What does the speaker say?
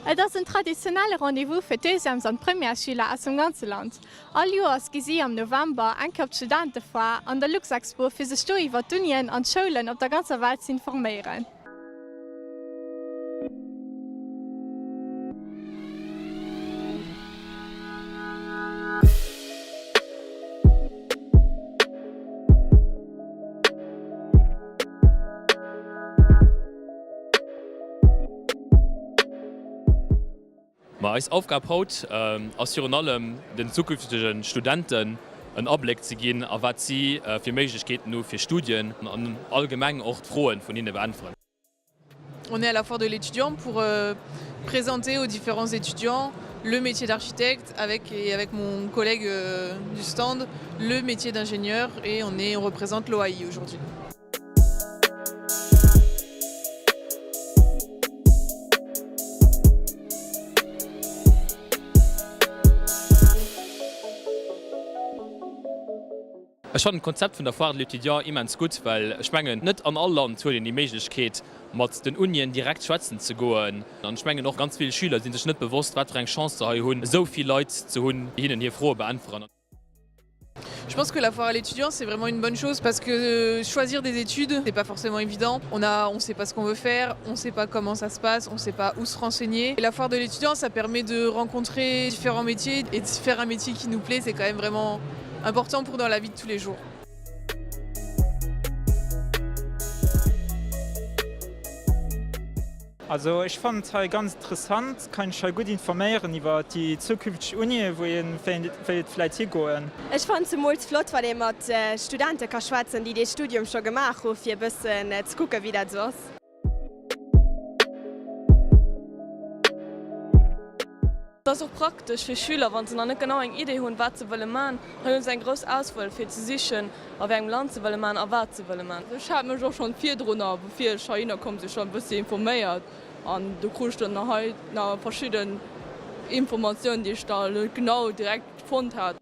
Et ass en traditionelle Rendez-vous fir d'Deuxièmes an d'Premièresschüler aus dem ganze Land. All Joers gi si am November eng Kéier op d'Studentefoire an der Luxexpo fir sech do iwwer d'Unien an d'Schoulen op der ganzer Welt z'informéieren. Ma eis Aufgab haut ass virun allem, den zukünftege Studenten en Abléck ze ginn, a wat si fir Méiglechkeeten hu fir Studien an allgemeng och d'Froen vun hinne beäntweren. On est à la foire de l'étudiant pour présenter aux différents étudiants le métier d'architecte avec et avec mon collègue du stand le métier d'ingénieur et on est on représente l'OAI aujourd'hui. Ech fannen d'Konzept vun der Foire de l'étudiant immens gutt, well ech mengen, net an all Land huet een déi Méiglechkeet, mat den Unien direkt schwätzen ze goen. An ech mengen och, ganz vill Schüler si sech net bewosst, wat fir eng Chance se hei hunn, esou vill Leit ze hunn, déi hinnen hir Froe beäntweren. Je pense que la foire à l'étudiant c'est vraiment une bonne chose parce que choisir des études c'est pas forcément évident. On a, on sait pas ce qu'on veut faire, on sait pas comment ça se passe, on sait pas où se renseigner. Et la foire de l'étudiant ça permet de rencontrer différents métiers et de faire un métier qui nous plaît, c'est quand même vraiment important pour dans la vie de tous les jours. Also ech fannen et hei ganz interessant, kann ech hei gutt informéieren iwwer déi zukünfteg Unien, wou een wéilt vläit higoen. Ech fannen zemools flott wann ee mat Studente ka schwätzen déi dee Studium scho gemaach hu fir e bëssen ze kucken wéi dat esou ass. Et ass och praktesch fir Schüler, wa se nach net genau eng Idee hunn, wat se wëlle man. Hei hunn se eng grouss Auswuel fir ze sichen, a wéi engem Land se wëlle man a wat se wëlle man. Ech hat mech och schonn virdrunner, bevir ech heihinner komm sinn, schonn e bëssi informéiert an do krut ech dann hei nach verschidden Informatiounen, déi ech da net genau direkt fonnt hat.